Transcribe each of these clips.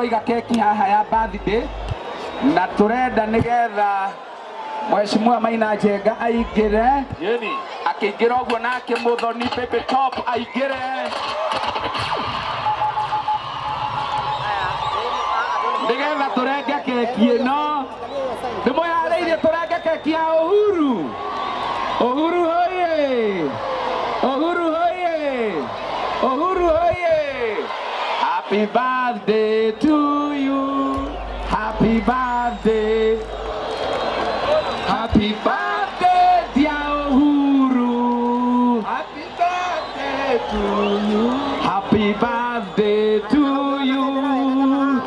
Twaiga keki haha ya birthday na turenda nigetha Mheshimiwa Maina Njenga aingĩre. Yeni. Akĩingĩra ũguo nake Muthoni Baby Top aingĩre. Nĩgetha tũrenge keki ĩno. Nĩmwĩharĩirie tũrenge keki ya Uhuru? Uhuru hoye! Uhuru hoye! Uhuru hoye! Happy birthday to you. Happy birthday. Happy birthday, dear Uhuru. Happy birthday to you. Happy birthday to you.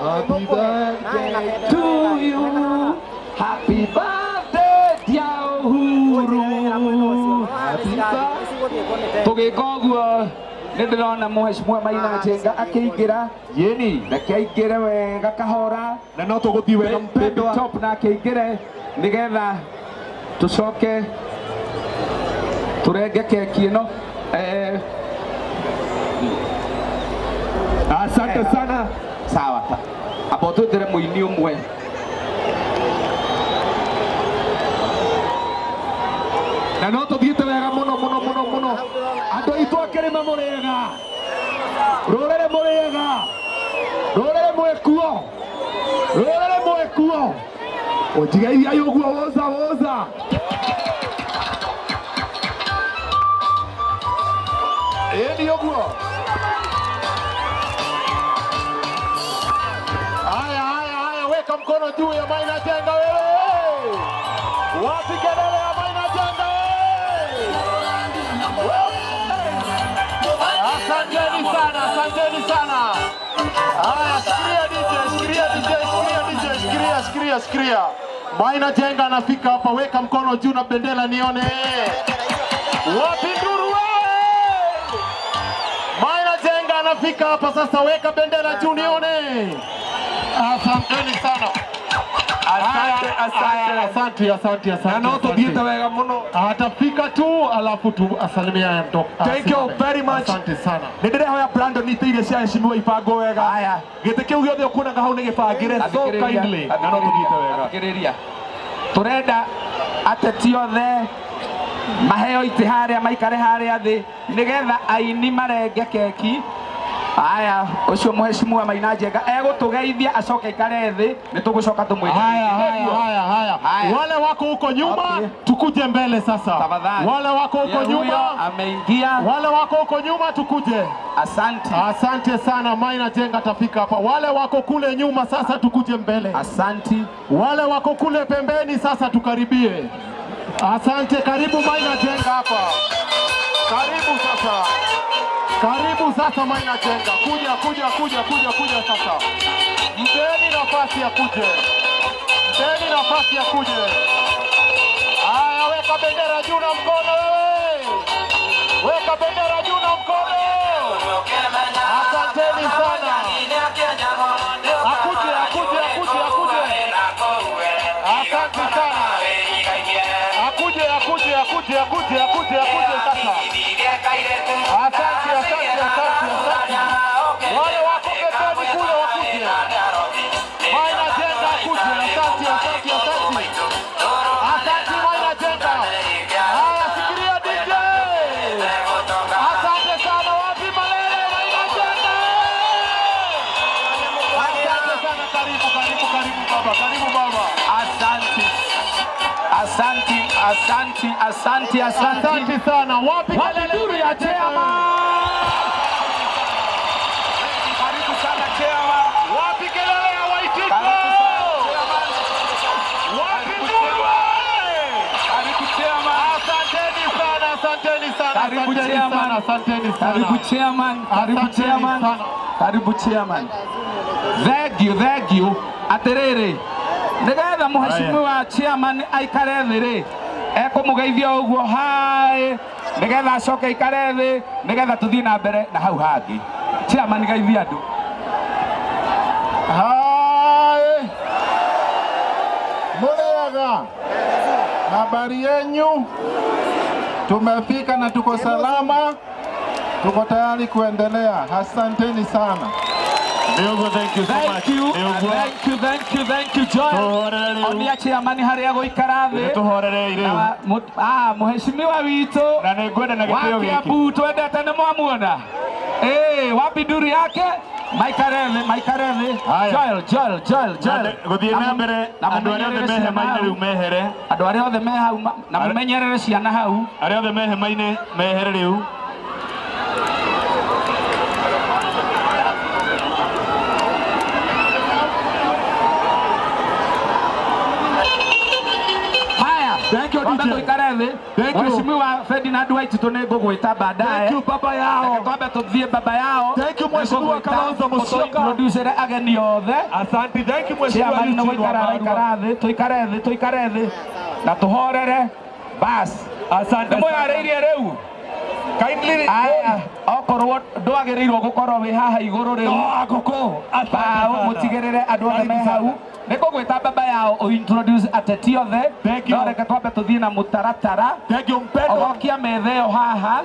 Happy birthday to you. Happy birthday, dear Uhuru. Happy birthday. Tũgĩka ũguo nĩ ndĩrona Mheshimiwa Maina Njenga akĩingĩra. Yeni. Reke aingĩre wega kahora. Na no tũgũthiĩ wega Baby mpendwa. Top nake aingĩre nĩgetha tũcoke tũrenge keki ĩno. Asante sana. Sawa. Amba ũtwĩtĩre mũini ũmwe. Na no tũthiĩte wega mũno mũno mũno mũno. Andũ aitũ a kĩrĩma mũrĩega. Rũrĩrĩ mũrĩega. Rũrĩrĩ mwĩkuo. Rũrĩrĩ mwĩkuo. Ũnjigeithia ũguo woza woza. Ĩni ũguo. Haya haya haya, weka mkono juu ya Maina Njenga wewe. Wapi kelele ya Maina Njenga wewe? Asanteni sana, asanteni sana. Haya, shikilia DJ, shikilia DJ, shikilia DJ, shikilia, shikilia, shikilia. Maina Njenga anafika hapa, weka mkono juu na bendera nione. Wapi nduru wewe? Maina Njenga anafika hapa sasa, weka bendera juu nione. Asanteni sana. Asante, asante. Asante, asante, asante. Na no tũthiĩte wega mũno. Atafika tu alafu tu asalimia mtoka. Thank you very much. Asante sana. Nĩ ndĩrehoya Brandon itĩ iria cia heshimiwa ibangwo wega. Haya. Gĩtĩ kĩu gĩothe ũkuonaga hau nĩ gĩbangĩre so kindly. Na no tũthiĩte wega. Thikĩrĩria. Tũrenda ateti othe maheo itĩ harĩa maikare harĩa thĩ nĩgetha aini marenge keki. Aya, ũcio Mheshimiwa Maina Njenga egũtũgeithia acoke aikare thĩ, nĩ tũgũcoka tũmwĩte. Haya, haya, haya, haya. Haya. Wale wako huko nyuma Okay. tukuje mbele sasa. Tafadhali. Wale wako huko Ye huyo nyuma, ameingia. wale wako huko nyuma tukuje. Asante. Asante sana, Maina Njenga atafika hapa. Wale wako kule nyuma sasa tukuje mbele. Asante. Wale wako kule pembeni sasa tukaribie. Asante, karibu Maina Njenga hapa. Karibu sasa. Karibu sasa Maina Njenga. Kuja, kuja, kuja, kuja, kuja sasa. Mpeni nafasi ya kuje. Mpeni nafasi ya kuje. Haya, weka bendera juu na mkono wewe. Weka bendera juu na mkono. Asanteni sana. Akuje, akuje, akuje, akuje. Asante sana. Akuje, akuje, akuje, akuje, akuje, akuje sasa. Asante, asante, asante, asante. Wale wako pembeni kule wakuje. Maina Njenga akuje. Asante, asante, asante. Asante Maina Njenga. Haya, shikilia DJ. Asante sana, wapi malele Maina Njenga? Asante sana, karibu, karibu, karibu baba, karibu baba. Asante. Asante, asante, asante, asante. Asante sana. Wapi Wapi kelele nduru ya chairman? Karibu sana chairman. Wapi kelele ya Waititu? Karibu sana chairman. Wapi nduru? Karibu chairman. Asanteni sana, asanteni sana, Karibu asanteni chairman. sana, asanteni sana. Karibu chairman. Karibu Asanteni chairman. sana. Karibu chairman. Thank you, thank you. Atĩrĩrĩ, nĩgetha mũheshimiwa chairman aikare thĩ rĩ, ekũmũgeithia ũguo hai, nĩgetha acoke aikare thĩ, nĩgetha tũthiĩ na mbere na hau hangĩ. Chairman geithia andũ. Hai, Muleaga, habari yenyu? Tumefika na tuko salama, tuko tayari kuendelea. Asanteni sana. Nĩ ũguo, thank you so Thank much. you, Nĩ ũguo. thank you, thank you, thank you, Joel. Tũhorere rĩu. Onia chairman harĩa gũikara Nĩ thĩ. tũhorerei rĩu. Na mũheshimiwa witũ Na nĩ ngwenda na wa gĩtĩo gĩkĩ. Kiambu twendete nĩ mwamuona. Wapi nduru yake? Maikare thĩ, maikare thĩ. Haya. Joel, Joel, Joel, Joel. Gũthiĩ na mbere na andũ arĩa othe mũmenyerere me ciana hema-inĩ hau. rĩu mehere. Andũ arĩa othe me hau na mũmenyerere ciana hau. Arĩa othe me hema-inĩ mehere rĩu. Haya. Thank you, Twambe DJ. tũikare thĩ. Thank you. Mheshimiwa Ferdinand Waititũ nĩ ngũgwĩta baadaye. Thank you, baba yao. Reke twambe tũthiĩ baba yao. Thank you, Mheshimiwa Nĩngũgwĩta Kalonzo Musyoka. ũtũintroducere ageni othe. Asante, thank you Mheshimiwa Chairman nĩ Eugene gũikara Wamalwa. araikara thĩ, tũikare thĩ, tũikare thĩ na tũhorere. Bas. Asante. Nĩ mwĩharĩirie rĩu? Kindly Aya, okorwo ndwagĩrĩirwo gũkorwo wĩ haha igũrũ rĩu. No, ngũkũ. Asante Bao sana. mũtigĩrĩre andũ othe me Karibu hau. sana. Nĩ ngũgwĩta baba yao ũintroduce ateti othe. Thank you. No reke twambe tũthiĩ na mũtaratara. Thank you mpendwa. Ogokia metha ĩyo haha.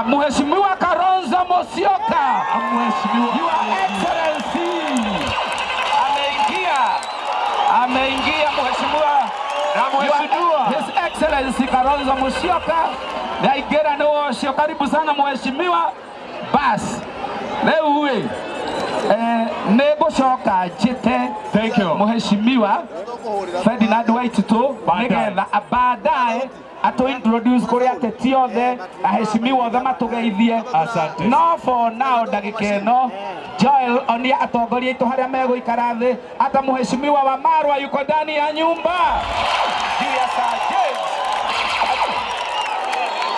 Mheshimiwa Kalonzo Musyoka. Mheshimiwa. Your Excellency. Ameingia. Ameingia mheshimiwa. Na mheshimiwa. His Excellency Kalonzo Musyoka. Nĩaingĩra nĩ ũcio. Karibu sana mheshimiwa. Bas. Rĩu ĩ nĩ ngũcoka njĩte Thank you. Mheshimiwa Ferdinand Waititũ Baadaye. nĩgetha baadaye atũ introduce kũrĩ ateti othe aheshimiwa othe matũgeithie. Asante. No for now ndagĩka ĩno Joel onia atongoria aitũ harĩa megũikara thĩ hata mheshimiwa wa Marwa yuko ndani ya nyumba. Julius James.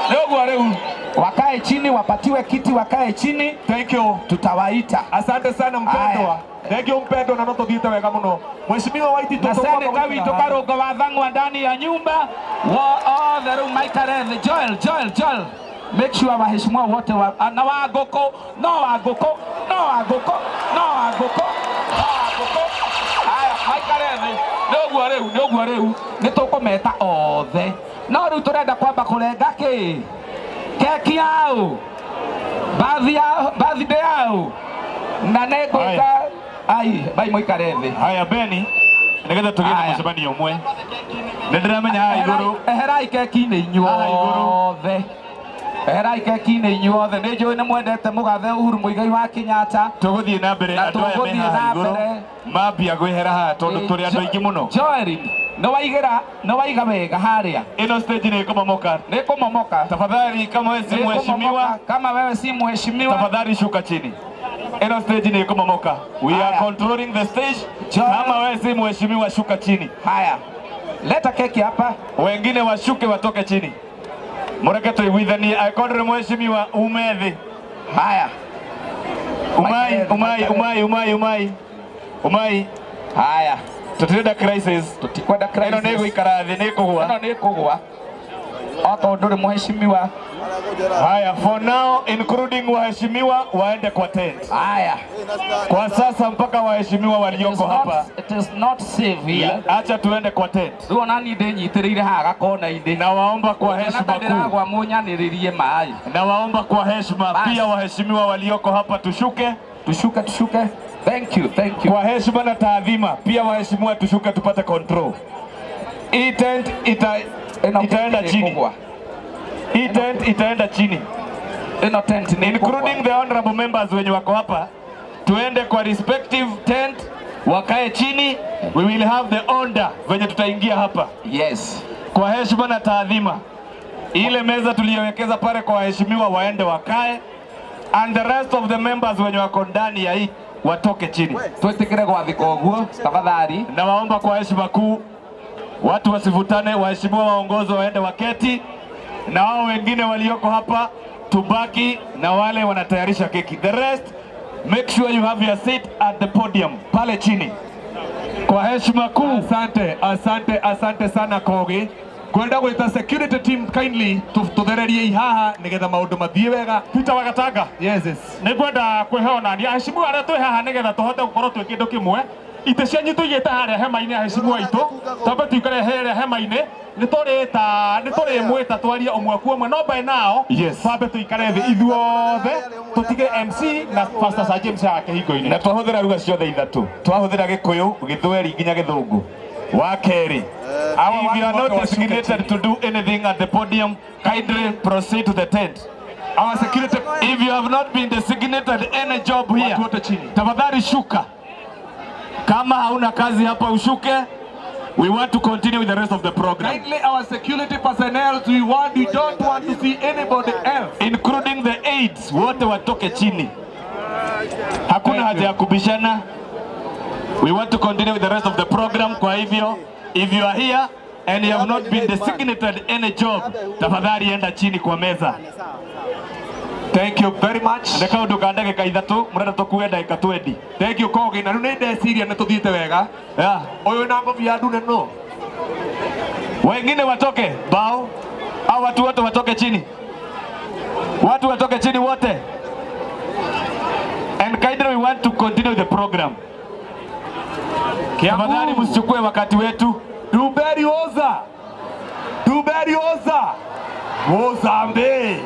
Nĩ ũguo rĩu wakae chini, wapatiwe kiti, wakae chini. Thank you. Tutawaita. Asante sana mpendwa. Thank you mpendwa na no tũthiĩte wega mũno. Mheshimiwa Waititũ Na tũkwamba seneta gũikara witũ haha. Karũngo wa Thang'wa ndani ya nyumba wa othe rĩu maikare thĩ. Joel, Joel, Joel, make sure waheshimiwa wote wa, na Wangũkũ, no Wangũkũ, no Wangũkũ, no Wangũkũ, no Wangũkũ. Aya, maikare thĩ. Nĩ ũguo rĩu, nĩ ũguo rĩu, nĩ tũkũmeta othe. No rĩu tũrenda kwamba kũrenga kĩ? Keki yao. Birthday yao. Na nĩ ngwĩta ai, bai mũikare thĩ. Haya Beni, nĩgetha tũgĩe na Haya. mũcemanio ũmwe. Nĩ ndĩramenya haha igũrũ. Eherai keki-inĩ Haha igũrũ. inyuothe. Eherai keki-inĩ inyuothe. Nĩ njũĩ nĩ mwendete mũgathe Uhuru Muigai wa Kenyatta. Tũgũthiĩ na mbere Na andũ aya me tũgũthiĩ haha na igũrũ mbere. mambia kwĩhera haha tondũ tũrĩ andũ aingĩ mũno. Joel, nĩ waiga wega harĩa. Ĩno stage nĩ ĩkũmomoka. Nĩ kũmomoka. Tafadhali kama wewe si Nĩ mheshimiwa, kũmomoka. Kama wewe si mheshimiwa, tafadhali shuka chini. Ĩno stage nĩ ĩkũmomoka. We are Haya. controlling the stage. Joel. Kama wewe si mheshimiwa shuka chini. Haya. Leta keki hapa. Wengine washuke watoke chini. Mũreke tũiguithanie angĩkorwo ndũrĩ mheshimiwa ume thĩ. Haya. Umai, umai, umai, umai, umai. Umai. Haya. Tũtirenda crisis. Tũtikwenda crisis. Ĩno nĩ ĩgũikara thĩ nĩ ĩkũgũa. Ĩno nĩ ĩkũgũa. Okorwo ndũrĩ mheshimiwa. Haya, for now including waheshimiwa waende kwa tent. Haya. Kwa sasa mpaka waheshimiwa It is walioko hapa. it is not safe here. Acha tuende kwa tent. Rĩu ona niĩ ndĩnyitĩrĩire haha gakona-inĩ. Na waomba kwa heshima kuu. Ndĩragwa mũnyanĩrĩrie maĩ. Na waomba kwa heshima Basi. pia waheshimiwa walioko hapa tushuke. Tushuke, tushuke. Thank you, thank you. Kwa heshima na taadhima pia waheshimiwa tushuke tupate control. Hii tent Ĩno itaenda tent chini. nĩ ĩkũgwa. Hii tent itaenda chini. Ĩno tent nĩ ĩkũgwa. Including the honorable members wenye wako hapa, tuende kwa respective tent, wakae chini. We will have the order venye tutaingia hapa. Yes. Kwa heshima na taadhima, ile meza tuliyowekeza pale kwa waheshimiwa waende wakae, and the rest of the members wenye wako ndani ya hii watoke chini. Twĩtĩkĩre gwathĩka ũguo tafadhali. Na waomba kwa heshima kuu, watu wasivutane, waheshimiwa waongozi waende waketi, na wao wengine walioko hapa tubaki na wale wanatayarisha keki. The rest make sure you have your seat at the podium pale chini. Kwa heshima kuu. Asante, asante, asante sana Kogi. Ngwenda gwita security team kindly tuthererie haha nigetha maundu mathie wega. Peter Wagatanga. Yes, yes. Nĩ ngwenda kwĩhe onani aheshimiwa arĩa twĩ haha nĩgetha tũhote gũkorwo twĩ kĩndũ kĩmwe. Itĩ cianyu tũigĩte harĩa hema-inĩ, aheshimiwa aitũ, twambe tũikare harĩa hema-inĩ, nĩ tũrĩta nĩ tũrĩmwĩta twarie ũmwe kwa ũmwe, no by now twambe tũikare thĩ ithuothe, tũtige MC na Pastor Sir James haha kĩhingo-inĩ. Na twahũthĩra ruga ciothe ithatũ, twahũthĩra Gĩkũyũ, Gĩthweri nginya Gĩthũngũ. Wa kerĩ, if you are not designated to do anything at the podium, kindly proceed to the tent. Our security, if you have not been designated any job here, Watu wote chini. Tafadhali shuka. Kama hauna kazi hapa ushuke. We want to continue with the rest of the program. Kindly, our security personnel, we don't want to see anybody else. Including the aides, wote watoke chini. Hakuna haja ya kubishana. We want to continue with the rest of the program. Kwa hivyo, if you are here and you have not been designated any job, tafadhali enda chini kwa meza. Thank you very much. Ndeka undu ka ndagika 3, murenda tukue ndagika 20. Thank you Kogi, na rĩu nĩ ndeciria nĩ tũthiĩte wega. Yeah. Ũyũ na ngobia ndune no. Wengine watoke bao au watu wote watoke chini, watu watoke chini wote. And kindly we want to continue the program. Tafadhali msichukue wakati wetu. Duberi oza. Duberi oza. Mozambique.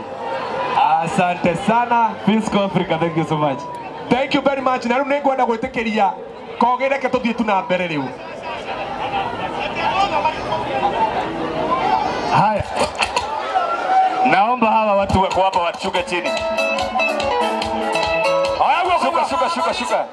Asante sana. Fisco Africa, thank you so much. Thank you very much. Na rĩu nĩ ngwenda gwĩtĩkĩria Kogi, reke tũthiĩ tu na mbere rĩu. Haya, naomba hawa watu wako hapa washuke chini. Haya, shuka, shuka, shuka, shuka.